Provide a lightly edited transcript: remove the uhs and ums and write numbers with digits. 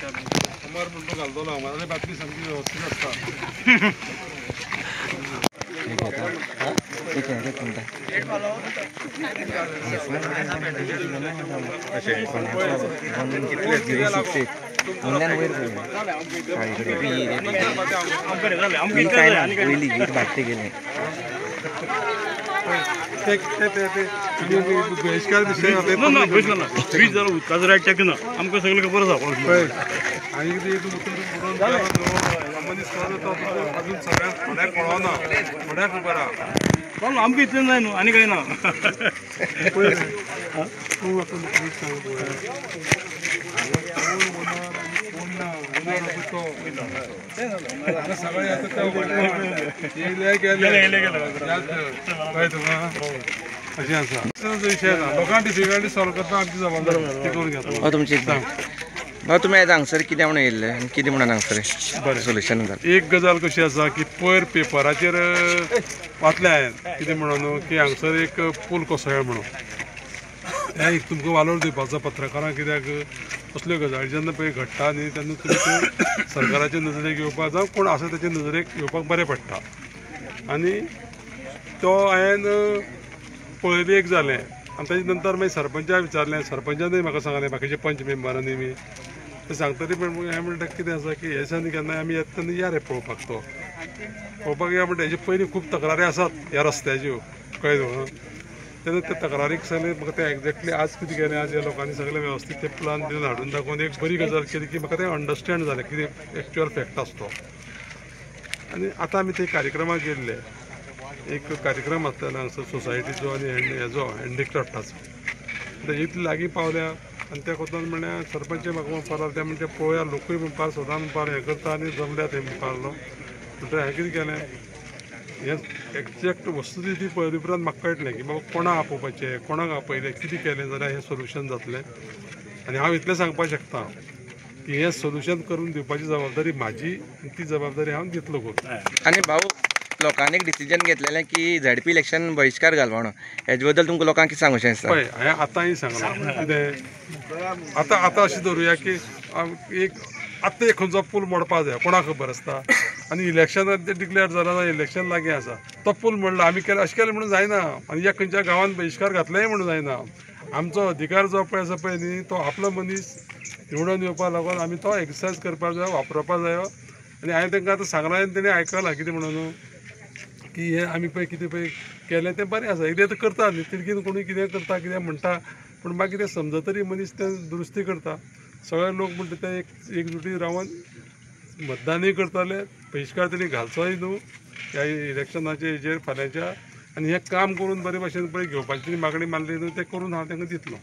अमर म्हणून घालतलो अमराली बातमी सामकी व्यवस्थित आसता. बहिष्कार उदकाचो रायट टॅक्स ना आमकां सगळें खबर आसा. आनी मनीस अजून सगळ्यांक थोड्याक कळना, थोड्याक खबर आहा. आमकां इतलें जाय न्हू आनी कांय ना. सगळे अशें आसा विशय ना. लोकांक डिफिकल्टी सॉल्व करता आमची जबाबदारी ती करून घेता. तुमची बाबा तुमी आयज हांगसर कितें म्हणून येयल्ले आनी कितें म्हणून हांगसर बरें सोल्युशन जालें? एक गजाल कशी आसा की पयर पेपराचेर वाचलें हांवें कितें म्हणून की हांगसर एक पूल कोसळ्ळा म्हणून. हें एक तुमकां वालोर दिवपाचो पत्रकारांक, कित्याक असल्यो गजाली जेन्ना पळय घडटा न्ही तेन्ना तुमी त्यो सरकाराचे नजरेक येवपाक जावं कोण आसा तेच्या नजरेक येवपाक बरें पडटा. आनी तो हांवें पळयली एक जालें आनी ताजे नंतर मागीर सरपंचाक विचारलें, सरपंचानूय म्हाका सांगलें, बाकीचे पंच मेंबरांनी बी ते सांगतरी. पण हें म्हणटा कितें आसा की हे दिसांनी केन्नाय आमी येता तेन्ना या रे पळोवपाक, तो पळोवपाक या म्हणटा. हेजे पयलीं खूब तक्रारी आसात ह्या रस्त्याच्यो, कळ्ळें तुका. तेन्ना त्या तक्रारीक सगळें म्हाका तें एक्झॅक्टली आज कितें केलें, आज ह्या लोकांनी सगळें वेवस्थीत ते प्लान दिवन हाडून दाखोवन एक बरी गजाल केली की म्हाका तें अंडरस्टँड जालें कितें एक्चुअल फॅक्ट आसा तो. आनी आतां आमी ते कार्यक्रमाक गेल्ले, एक कार्यक्रम आसतालो हांगसर सोसायटीचो आनी हेजो हँडिक्राफ्टाचो. आतां इतले लागीं पावल्या आनी त्या कोतान म्हणल्यार सरपंच म्हाका म्हणपाक लागले, ते म्हणटे पळोवया लोकूय म्हणपाक सदां म्हणपाक हें करता आनी जमल्या थंय म्हणपाक लागलो. म्हणटकीर हांवें कितें केलें, हें एक्झॅक्ट वस्तुस्थिती पळयले उपरांत म्हाका कळटलें की बाबा कोणाक आपोवपाचें, कोणाक आपयलें, कितें केलें जाल्यार हें सोल्युशन जातलें. आनी हांव इतलें सांगपाक शकता की हें सोल्युशन करून दिवपाची जबाबदारी म्हाजी आनी ती जबाबदारी हांव दितलो करून. आनी भाऊ लोकांनी एक डिसिजन घेतलेलें की झेडपी इलेक्शन बहिष्कार घालपा म्हणून, हेजे बद्दल तुमकां लोकांक कितें सांगूशें दिसता? पळय हांवें आतांय सांगलां कितें आतां आतां अशें धरुया की एक आतां एक खंयचो पूल मोडपा जाय, कोणाक खबर आसता. आनी इलेक्शन डिक्लेअर जालां जाल्यार इलेक्शन लागीं आसा, तो पूल मोडला आमी केलें अशें केलें म्हणून जायना. आनी ह्या खंयच्या गांवांत बहिष्कार घातलेय म्हणून जायना. आमचो अधिकार जो पळय आसा पळय न्ही तो आपलो मनीस निवडून येवपा लागून आमी तो एक्सरसायज करपाक जाय, वापरपाक जायो. आनी हांवें तांकां आतां सांगलां आनी तेणी आयकलां कितें म्हणून की हें आमी पळय कितें पळय केलें तें बरें आसा. एकदां आतां करता न्ही तिडकीन कोणूय कितें करता कितें म्हणटा, पूण मागीर तें समजतरी मनीस तें दुरुस्ती करता. सगळे लोक म्हणटा ते एकजुटी रावन मतदानूय करताले, बहिष्कार तेणी घालचोय न्हू ह्या इलेक्शनाचे हेजेर फाल्यांच्या. आनी हें काम करून बरे भाशेन पळय घेवपाची मागणी मारली न्हू तें करून हांव तांकां दितलो.